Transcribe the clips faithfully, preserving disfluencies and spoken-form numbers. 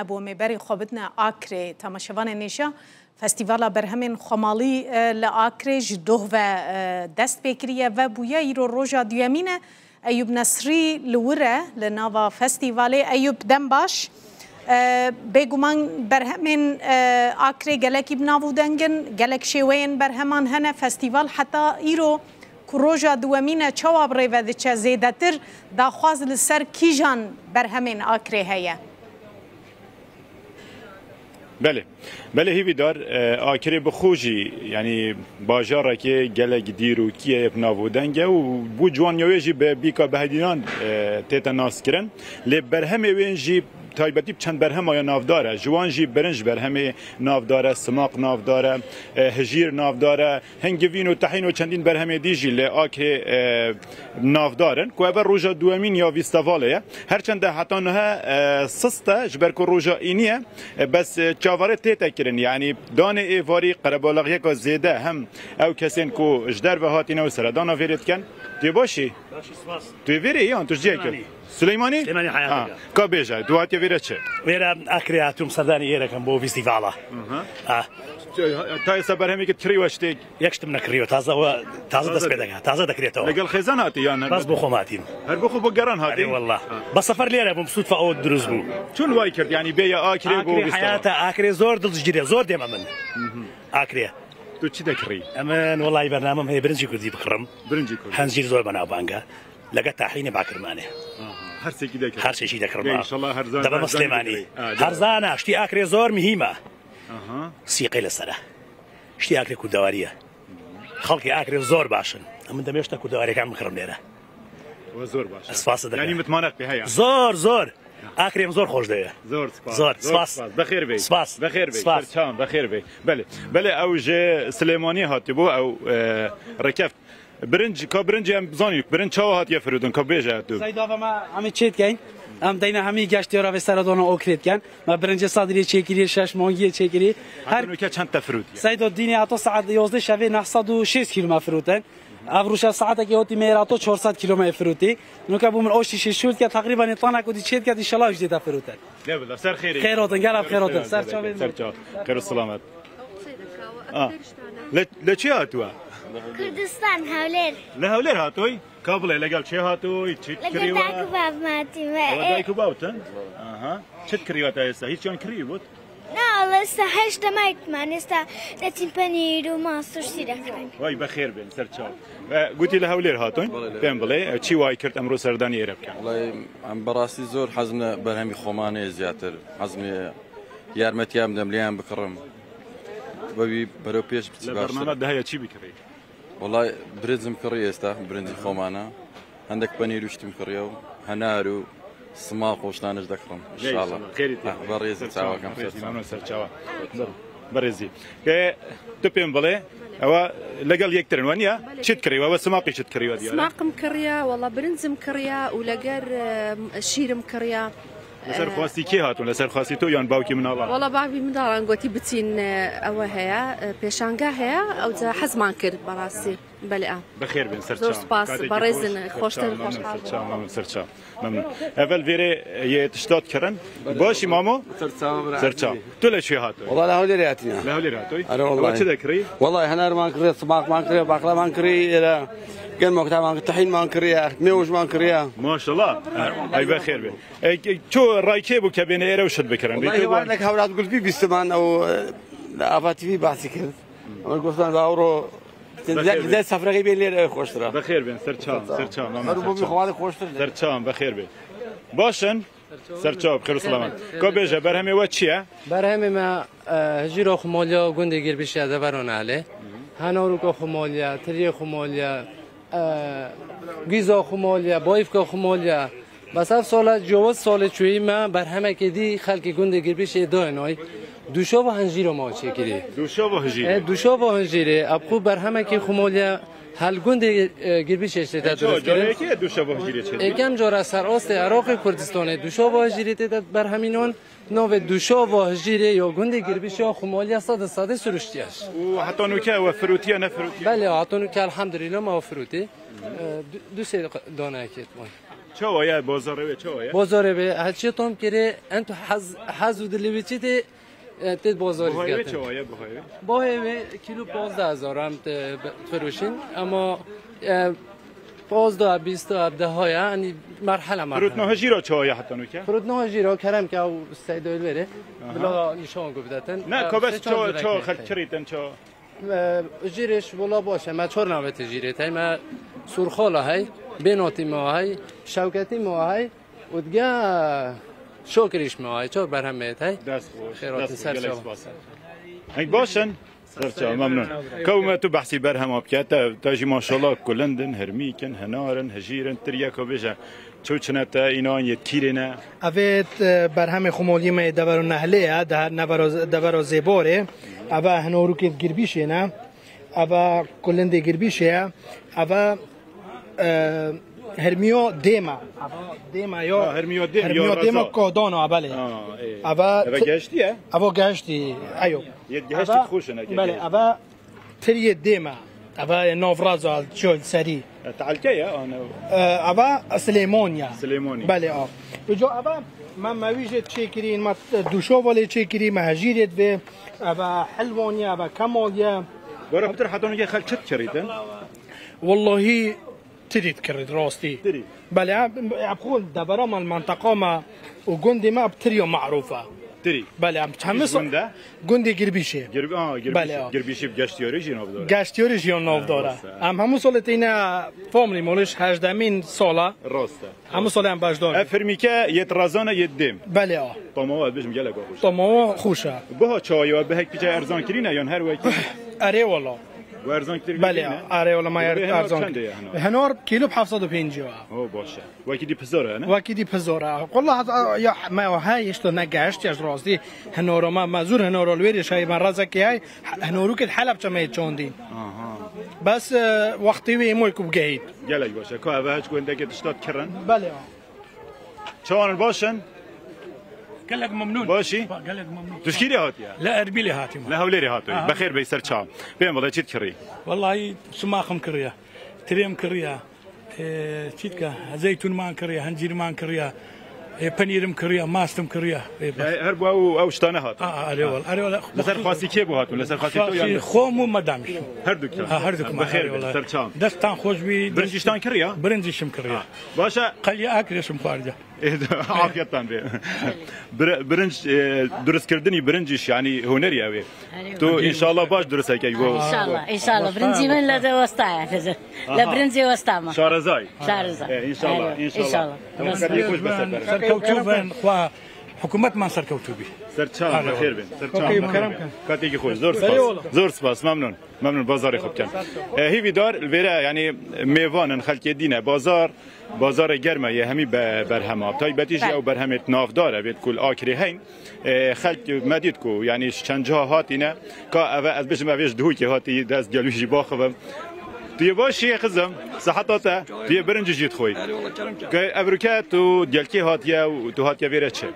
Bo me berê xwe bidine Akrê. Temaşevanên hêja, Festîvala Berhemên Xwemalî, e, li Akrê ji doh ve, e, dest pê kiriye ve bûye. Îro roja duyemîn e. Eyûb Nesrî li wir e, li nava festîvalê. Eyûb, dem baş. E, bêguman berhemên, e, Akrê gelekî bi nav û deng in, gelek şêweyên berheman hene. Festîval heta îro ku roja duyemîn e, çawa bi rê ve diçe? Zêdetir daxwaz li ser kîjan berhemên Akrê heye? Belê. Belê hêvîdar, e, Akrê bi xwe jî, yanî bajarekê gelek dîrokî ye, bi nav û deng e û bû ciwaniya wê jî bi bîka Behedînan, e, tête naskirin. Lê berhemê wê jî taybetî bi çend berhema ya navdar e. Ji wan jî birinc berhemê navdar e, simaq navdar e, e, hijîr navdar e. Hingivîn û tehîn û çendîn berhemê dî jî li Akrê, e, navdar in, ku ev roja duyemîn ya festîvalê ye. Her çend e heta niha, e, sist e, ji ber ku roja înî ye, e, bes, e, çavarê tête kirin. Yanî danê êvarî qerebalaxiyeka zêde hem ew kesên ku ji derve hatîne û seredana vêrê dikin. Tu yê baş î? Baş î, spas. Tu yê vêrê yan tu ji cihê Silêmanî. Suleymanî? Suleymanî heyatê. Ha, ka bêje, tu hatiye vêre çi? Vêre Akrê hatûm, serdana êre kem bo festîvala. Aha. Ha. Ta êsta berhemekî kirî we tiştê? Yek tiştim nekiriyo, taze we, taze dest pê dike, taze dekirêtewê. Legel xêzan hatî yan ne? Bes bo xwe hatîm. Her bo xwe bo geran hatî? Erê wallah. Ha. Bes sefer lêre bûm, sudfe o dirust bû. Çûn way kerd, yanî bê ya Akrê bo festîvala? Akrê heyata, Akrê zor dilgîr e, zor dême min. Akrê. Tu çi dekirî? Emin, wellahî bernamem heye, birincî kurdî bikirim. Birincî kurdî. Hingîr zor bena banga. Lege tahînê bakirmanê. Aha, her sekî dekirî. Her sekî dekirî. Înşallah her zan. Debeme Silêmanî. Her zana, ştî Akrê zor mihîm e. Aha. Sîqê li ser e. Ştî Akrê kurdewarî ye. Xelkê Akrê zor baş in. Emin demê şta kurdewarî kan bikirim lêre. We zor baş. Spas dikim. Yanî mitmaneq pê heye. Zor, zor. Akrê min zor xweş diye. Zor spas. Zor spas. Bexêr bê. Spas. Bexêr bê. Spas. Serçawan bexêr bê. Belê. Belê ew ji Silêmaniyê hatibû, ew, e, rêkeft. Birinc, ka birincî em bizanîn, birinc çawa hatiye firotin, ka bêje tu? Seyda ve me hemî çêdikeyn. Em deyne hemî geştiyara vê seredana Okrê dikin. Me birincê sadirê çêkirî, şeş mangiyê çêkirî. Her nuke çend te firotiye? Seyda dînê heta saet yozdeh şevê neh sed û şêst kîlo me firotin. Ev rûşa saetekê hotî me êrato çar sed kîlometre firûtî. Nuke bû min o şîşê şûr dike, teqrîben ê tanek û dî çê dike, înşallah jî dê te firûte. Ne bila, ser xêrê. Xêr otin, gelek xêr otin. Ser çavên. Ser çav. Xêr û selamet. Ah. Le, le çi hatuwa? Kurdistan, Hewlêr. Le Hewlêr hatoy? Ka bile legel çi hatoy? Çi kiriwa? Legel dayk û bav me hatî me. Ewa dayk û bav tin? Aha. Çi kiriwa te êsta? Hiç yan kirî bût? Na, Allah êsta heşt demek man, êsta detin penîr û mast û ştî dekirin. Vay, bexêr bin, ser çav. E, gotî li Hewlêr hatin? Pêm bile, e, çi way kir emro serdanî êre bikin? Wallahî, em berastî zor hezmine berhemî xomane ziyatır. Hezmine yarmetiya em demleyen bikirim. Ve bir bero pêş biçi baştir. Le bername de heye çi bikirî? Wallahî, birincim kirî êsta, birincî xomana. Hendek penîr û ştim kiriyo, henar û simaq û ştaniş dekirim. Înşallah. Xêrî tê. Berêzî çawa kam ser çawa. Berêzî. E, tu pêm bile, ewa legel yektirin, waniya? Çit kiriyo, ewa simaqî çit kiriyo diye. Simaqim kiriya, walla birincim kiriya û leger, e, şîrim kiriya. Li ser xwastî kê hatûn? Li ser xwastî to yan bawkî min ala? Wala bavî min daran gotî biçîn, e, ewe heye, e, pêşange heye, ew ca hezman kir berastî. Belê a. Bixêr bin, ser çav. Zor spas, berêzin, xweştir, xweşhal. Ser çav, memnun, ser çav. Memnun. Evel vêrê yê tiştat kirin. Başî mamo? Ser çav, bira. Ser çav. Tu li çi hatû? Wala li Hewlêrê hatî ya. Li Hewlêrê hatû? Erê wala. Ewa çi dekirî? Wala henar man kiriye, simaq man kiriye, bakla man kiriye, era gel mokta man, tahîn man kiriye, mewj man kiriye. Maşallah. Ay bixêr bin. E, ço raykê bû ke bêne êre û şit bikirin. Wallahî, wandek hewlat gulbî bîstiman ew, e, Ava T V bahsî kir. Ama gostan da euro, zek, zek sefrexî bên lêr ew xweştir e. Bixêr bin, ser çav, ser çav, memnun, ser çav. Her bu xwalê xweştir. Ser çav, bixêr bin. Baş in? Ser çav, xêr û selamet. Ka bêje, berhemê we çi ye? Berhemê me, e, hijîra xumaliya gundê Girbişê de veron alê. Henaruka xumaliya, tiriyê xumaliya, e, gîza xumaliya, bayîfka xumaliya. Bes ev sala ciwaz salê çûyî me berhemekê dî xelkê gundê Girbişê dayê nay. Duşava hincîra ma çêkirî. Duşava hincîrê. E, duşava hincîrê. Ev xwe berhemekê xumaliya hel gundê, e, Girbişê şête dirist kirin. Careke duşava hincîrê çêkirî. Ekem cara ser astê Iraqê Kurdistanê duşava hincîrê tê de berhemînan. Navê duşava hijîrê ya gundê Girbişê ya xumaliya sed û sedê siruştiye. Û heta nûke ew firûtiye, ne firûtiye? Belê, heta nûke elhamdulîla me firûtî. E, du, du sê daneyekê wan. Çawa ye, bazarê wê çawa ye? Bazarê wê, her çi tom kirê, en tu hez, hez û dilê wê çi tê, e, tê bazarê Buhayê wê digetin. Çawa ye, buhayê wê? Buhayê wê kilo pazdeh hezar em te be-, firoşin, ama, e, pazdeh, bîst, e, deha ye, yani merhele merhele. Firotnaha jîra çawa ye heta nûke? Firotnaha jîra kerem ke ew seyda li wê rê. Aha. Bila nîşan ku bidetin. Ne, e, ka bes sê çar çawa, jîra çawa kek xelk heye. Kirîtin, çawa? E, jîrê ji wila baş e. Me çar navê te jîrê te. Me Surxala hey, Bênatî me hey, Şewketî me hey û dige Şokirîş me hey. Çar berhem me hey. Dest xweş. Xêratin dest xweş, ser gelek çawa. Spas. Heng baş in? Ser çawa, memnun. Ka me tu behsî berhema bike. Te, te jî maşallah kulind in, hirmîk in, hinar in, hijîr in, tiriyeka bêje. Çew çine te, înan yê kîrê ne? Evê, e, berhemê xwe moliyê me yê dever û nehlê ye, de-, nevero-, devero zêborê. Eve hinorûkê girbîşê ne. Eve kulindê girbîşê ye. Eve, e, hermiyo dême. Eve dême yo. Ha, hermiyo dêm, hermiyo yo dême raza. Kodano, belê. Ha, ê. Eve eve ti-, geştî ye? Eve geştî, eyo. Yê geştî eve, xweş e, ne belê, eve Tiriyê dê me. Eva yê navraza çol serî. E, tehlike ye, ana. E, eva Silêmon ya. Silêmonî. Belê, a. Uca eva me mewîjê çêkirîn, me duşova lê çêkirî, me hejîrê divê. Eva Helwan ya, eva Kemal ya. Bora pitir heta nûke xelk çi dikirîtin? Wallahî, Tirî dikirî rastî. Tirî. Belê, em, em xwe devera me, menteqa me û gundê me bi tirî ya merûf e. Tirî. Belê, em hemî sa-, gundê Girbîşê. Girb-, a, Girbîşê. Belê, a. Girbîşê bi geştiyarî jî navdar e. Geştiyarî jî navdar e. Ha, rast e. Em hemû salê têne family moliş hejdemîn sala. Rast e. Hemû salê em beşdar. Ev firmîke yê razan e, yê dêm. Belê, a. Tamawa, ez bêjim gelek xweş. Tamawa xweş e. Buha çawa ye, bi hek piçe erzan kirîne yan her wekî? Erê wala. Bu erzan kitir. Belê, erê wala, ma yer erzan. Çend ye hinar? Hinar kîlo bi heft sed û pêncî ya. O, baş e. Wekî dî pizor e, ne? Wekî dî pizor e. Wala heta ya me wa hey, işte ne geşt ya rastî. Hinora ma, ma zûr hinora li wêrê şayê ben razekê hey. Hinorûkê Helebçe me çandîn. Aha. Bes, e, wextê wê moy ku bigehît. Gelek baş e. Ka eve hiç gundekê tişta kirin. Belê. Çawan baş in? Gelek memnun. Başî? Gelek memnun. Tu ji kîrê hatiye? Li Erbilê hatîme. Li Hewlêrê hatiye. Aha. Bexêr bey ser çav. Bêm bala çît kirî? Wallahî sumaxim kiriye. Tirêm kiriye. Ee, çîtka, zeytûnman kiriye, hencîrman kiriye. Ee, penîrim kiriye, mastim kiriye. Ee, bas. Ee, her bu ew, ew ştane hat. Aa, aa, erê wala, erê wala. Li ser xwasî kê bû hatû? Li ser xwasî tu yan? Xwasî xwe û medamî. Her du kan. Ha, her du kan. Bexêr bê, ser çav. Destan xweş bî. Birincîştan kiriye? Birincîşim kiriye. Ha. Baş e. Qelî akrêşim xwardiye. Afiyettan bê. Bir-, birinc, e, durustkirdinî birincîş, yanî hunerî ew ê. Tu înşallah baş durust heke go. Înşallah, înşallah. Birincî min le de westa ye, kızım. Aha. Le birincî westa me. Şarezay. Şareza. E, înşallah, înşallah. Tamam, katê xweş be sefer. Serkewtû bin, xwa hikûmetman serkewtû bî. Ser çav, bexêr bin. Ser çav, bexêr bin. Katê xweş, zor spas. Zor spas, memnun. Memnun, bazarê xwe bikin. E, hîvîdar, li vêre, yanî mêvan in, xelkê dî ne. Bazar, bazarê germ e, yê hemî be-, berhem e. Taybetî jî ew berhemê navdar e, vê ku li Akrê heyn. E, xelk me dît ku, yanî ji çend ciha hatîne. Ka eve, ez bêjim, ev ê ji Duhokê hatî, dest gel wî jî baxivim. Tu yê baş î, xizim? Siheta te? Tu yê birincî jî dixwî? Ke evroke tu gelkê hatiye û tu hatiye vêre çi?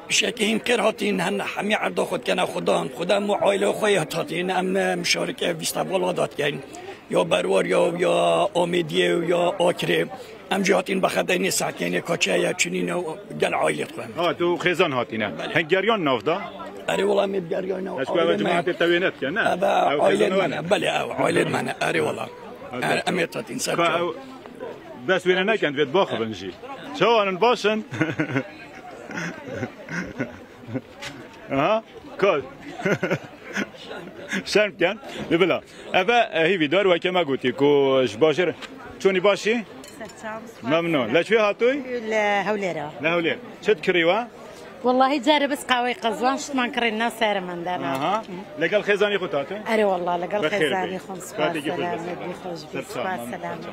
Şekê hîn kêr hatîn, hem hemî erda xwe dikene Xudan. Xuda em û aîleya xwe yê hatîn, em, e, muşareke fîstevala da dikeyn. Ya Berwar ya, ya Amêdiyê û ya Akrê. Em jî hatîn bexedeynê, sekenê, kaçe ye, çinîne û gel aîlê xwe. Ha, tu xêzan hatîne. Belê. Heng geriyan nav da? Erê wala em ê bi geriyan nav. Ez ku ev cimatê te wê nedike, ne? Ev aîlê me ne. Belê, ev aîlê me ne. Erê wala. Em ê hatîn ser. Bes wêne nekin, vê dibaxivin jî. Çawan in, baş in? Aha, kol. Şerm ken. Lê bila. Eve, e, hîvîdar weke me gotî ku ji bajêr çûnî başî? Memnun. Le çi hatûy? Le Hewlêr e. Le Hewlêr. Çi dikirî we? Wallahî carê bes qawey qezwan şitman kirî na ser min de na. Aha. Legel xêzanî xwe hatûy? Erê wallah, legel xêzanî xwe. Spas, selamet bî, xweş bî. Spas, selamet.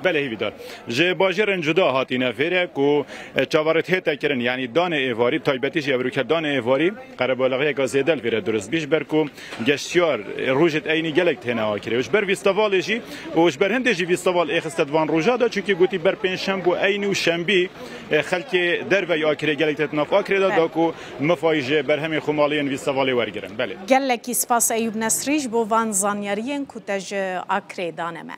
Belê hîvîdar. Ji bajêrên cuda hatîne vêre ku, e, çavarêt hête kirin, yanî danê êvarî, taybetî jî evroke danê êvarî, qerebalixiyeke zêde li vêre durust bî, ji ber ku geştiyar, e, rojêt eynî gelek têne Akrê. Û ji ber fîstevalê jî û ji ber hindê jî fîsteval êxiste di van roja de, çunkî gotî ber pêncşem bû eynî û şembî, e, xelkê derveyî Akrê gelek têt nav Akrê de, da ku mifayî ji berhemên xwe malê yên fîstevalê wergirin. Belê. Gelekî spas Eyûb Nesrî ji bo van zanyariyên ku te ji Akrê dane me.